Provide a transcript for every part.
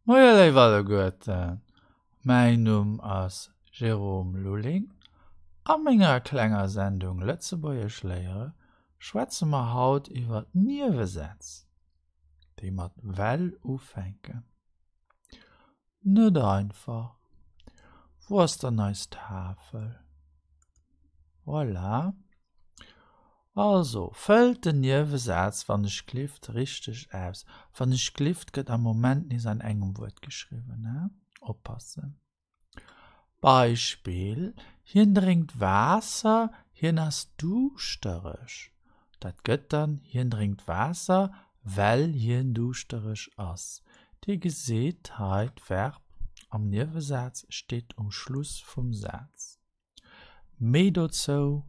Moie léif alleguerten, mäin Numm ass Jérôme Lulling. A menger klenger Sendung Lëtzebuergesch léiere schwätze mer haut iwwer d'Niewesätz, déi mat well ufänken. Net einfach. Wou ass dann eis Tafel? Voilà. Also, fëllt den Niewesaz wann ech glift richteg aus. Wann ech glift gëtt am Moment nees an engem Wuert geschriwwen, he? Oppassen. Beispill, Hien drénkt Waasser, hien ass duuschtereg. Dat gëtt dann, Hien drénkt Waasser, well hien duuschtereg ass. Dir gesitt hei, d'Verb am Niewesaz steet um Schluss vum Saz. Méi dozou,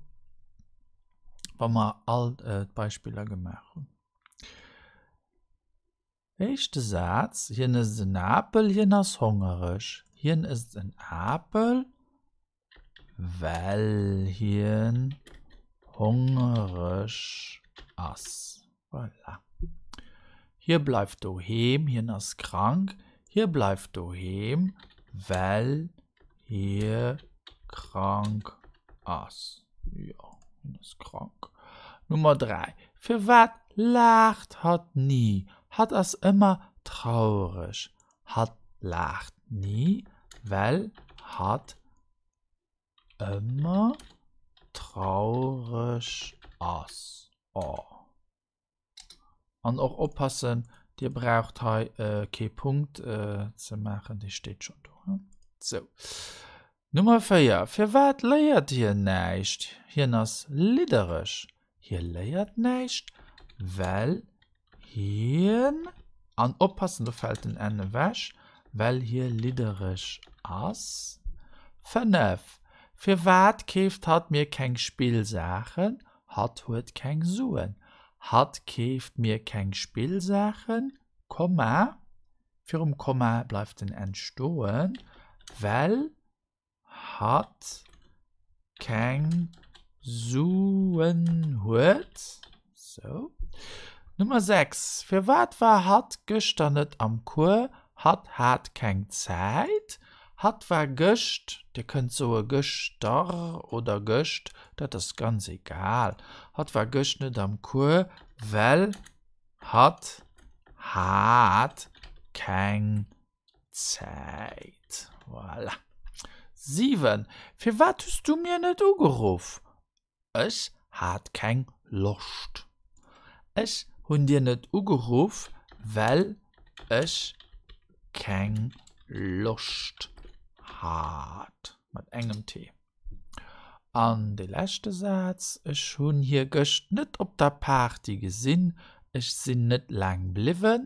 wa mer all d'Beispiller gemaach hunn. Éischte Saz, Hien ësst en Apel, hien ass hongereg. Hien ësst en Apel, well hien hongereg ass. Voilà. Hie bleift doheem, hien ass krank. Hie bleift doheem, well hie krank ass. Jo, hien ass krank. Nummer 3. Firwat laacht hatt ni? Hatt ass ëmmer traureg. Hatt laacht ni, well hatt ëmmer traureg ass. Oh. An och oppassen, Dir braucht hei kee Punkt ze maachen, dee steet schonn do. Sou. Nummer 4, Firwat léiert hien näischt? Hien ass liddereg. Hie léiert näischt, well hien, an oppassen, do fält den n ewech, well hie liddereg ass. 5, Firwat keeft hatt mir keng Spillsaachen? Hatt huet keng Suen. Hatt keeft mir keng Spillsaachen, Komma, virum Komma bleift den n stoen, well hatt keng Suen huet. Sou. Nummer 6, Firwat war hatt gëschter net am Cours? Hatt hat keng Zäit. Hatt war gëscht, Dir kënnt soe gëschter oder gëscht, dat ass ganz egal. Hatt war gëscht net am Cours, well hatt hat keng Zäit. Voilà. 7, Firwat hues du mir net ugeruff? Ech hat keng Loscht. Ech hunn dir net ugeruff, well ech keng Loscht hat. Mat engem T. An de leschte Saz, Ech hunn hie gëscht net op der Party gesinn. Ech sinn net laang bliwwen.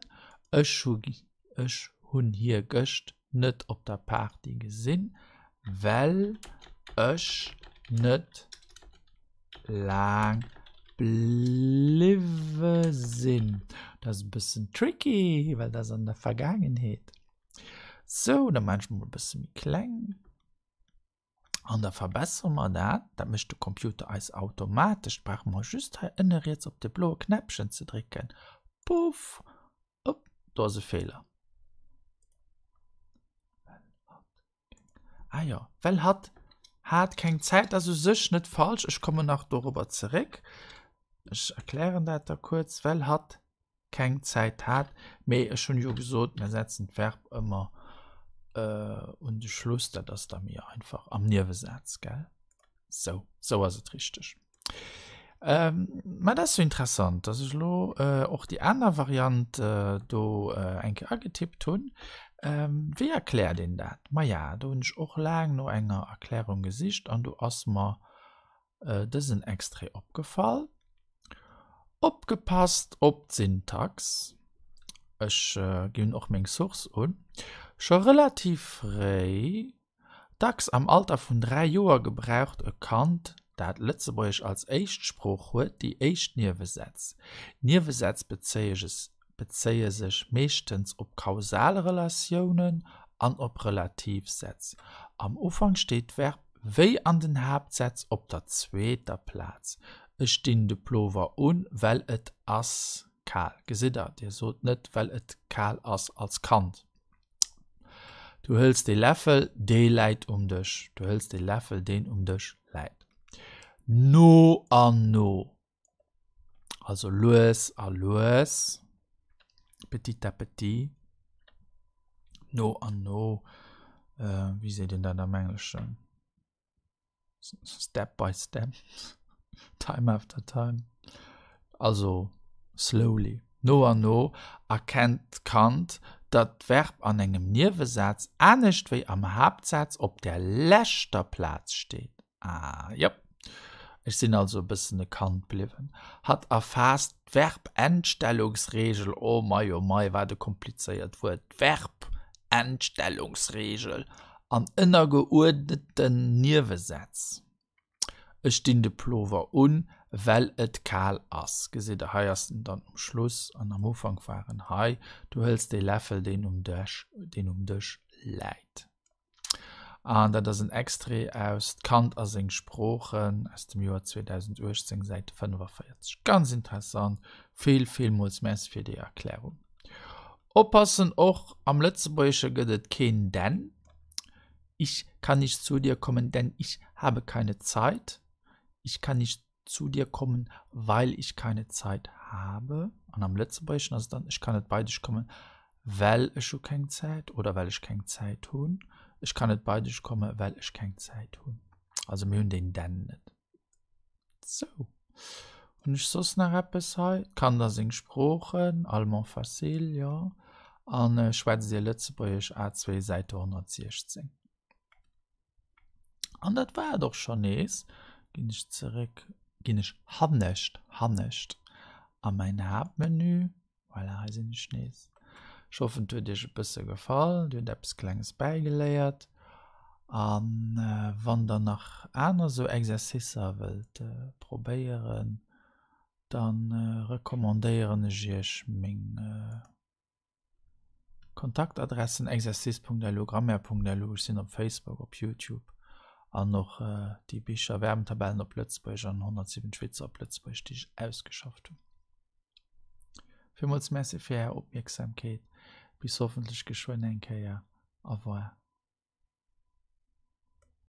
Ech hu Ech hunn hie gëscht net op der Party gesinn, well ech net laang bliwwe sinn. Dat ass e bëssen tricky, well dat ass an der Vergaangenheet. Sou, da maachen ech mol e bësse méi kleng. An da verbessere mer dat. Dat mécht de Computer eis automatesch. Brauche mer just hei ënne riets op de bloe Knäppchen ze drécken. Puff! Op, do ass e Feeler. Ah jo, well hatt hat keng Zäit. Ass u sech net falsch. Ech kommen nach dorobber zeréck. Ech erklären dat da kuerz. Well hatt keng Zäit hat. Mee ech hunn jo gesot, mir setzen d'Verb ëmmer un de Schluss, dat ass da méi einfach am Niewesaz, gell? Sou, sou ass et richteg. Mä dat ass jo interessant, dass ech elo och déi aner Variant do eng Kéier agetippt hunn. Wéi erkläert een dat? Maja, do hunn ech och laang no enger Erklärung gesicht an do ass mer dësen Extrait opgefall. Opgepasst op d'Syntax, ech ginn och meng Source un, scho relativ fréi, dacks am Alter vun 3 Joer gebraucht e Kand, dat Lëtzebuergesch als Éischtsprooch huet, déi éischt Niewesätz. Niewesätz bezéie sech meeschtens op Kausalrelatiounen an op Relativsätz. Am Ufank steet d'Verb wéi an den Haaptsätz op der zweeter Plaz. Ech dinn de Plover un, well et ass kal. Gesitt Der, Dir sot net well et kal ass als Kand. Du hëls de Läffel, dee läit um Dësch. Du hëls de Läffel, deen um Dësch läit. No an no. Also lues a lues. Petit à petit. No an no. Äh, wéi seet een dat am Engleschen? Step by step. Time after time. Also slowly. No an no erkennt d'Kand, datt d'Verb an engem Niewesaz anescht wéi am Haaptsaz op der leschter Plaz steet. Ah, jop. Ech sinn also e bëssen e Kand bliwwen. Hatt erfaasst d'Verbendstellungsregel, oh mei, oh mei, wat e komplizéiert Wuert, d'Verbendstellungsregel an ënnergeuerdneten Niewesätz. Ech dinn de Plover un, well et kal ass. Gesitt Der, hei ass en dann um Schluss an am Ufank war en hei. Du hëls dee Läffel, deen um Dësch, deen um Dësch läit. An dat ass en Extrait aus D'Kand a seng Sproochen aus dem Joer 2018, Säit 45. Ganz interessant. Vill, villmools Merci fir déi Erklärung. Oppassen, och am Lëtzebuergesche gëtt et keen denn. Ich kann nicht zu dir kommen, denn ich habe keine Zeit. Ich kann nicht zu dir kommen, weil ich keine Zeit habe. An am Lëtzebuergeschen ass et dann, Ech kann net bei dech kommen, well ech hu keng Zäit oder well ech keng Zäit hunn. Ech kann net bei dech kommen, well ech keng Zäit hunn. Also mir hunn deen denn net. Sou. Hunn ech soss nach eppes hei? D'Kanner seng Sproochen, Allemand facile, jo. An schwätzt Dir Lëtzebuergesch, A2, Säite 116. An dat war et och schonn nees. Ginn ech zeréck, ginn ech hannescht, hannescht a mäin Haaptmenü. Voilà, hei sinn ech nees. Ech hoffen, et huet iech e bësse gefall, dir hutt eppes Klenges bäigeléiert. An wann der nach aner sou Exercicer wëllt probéieren, da recommandéieren ech iech meng Kontaktadressen, exercice.lu, grammaire.lu, ech sinn op Facebook, op Youtube an och déi Bicher Verbentabellen op Lëtzebuergesch an 107 Witzer op Lëtzebuergesch, déi ech ausgeschafft hunn. Villmools Merci fir Är Opmierksamkeet. Bis hoffentlech geschwënn eng Kéier. Au revoir.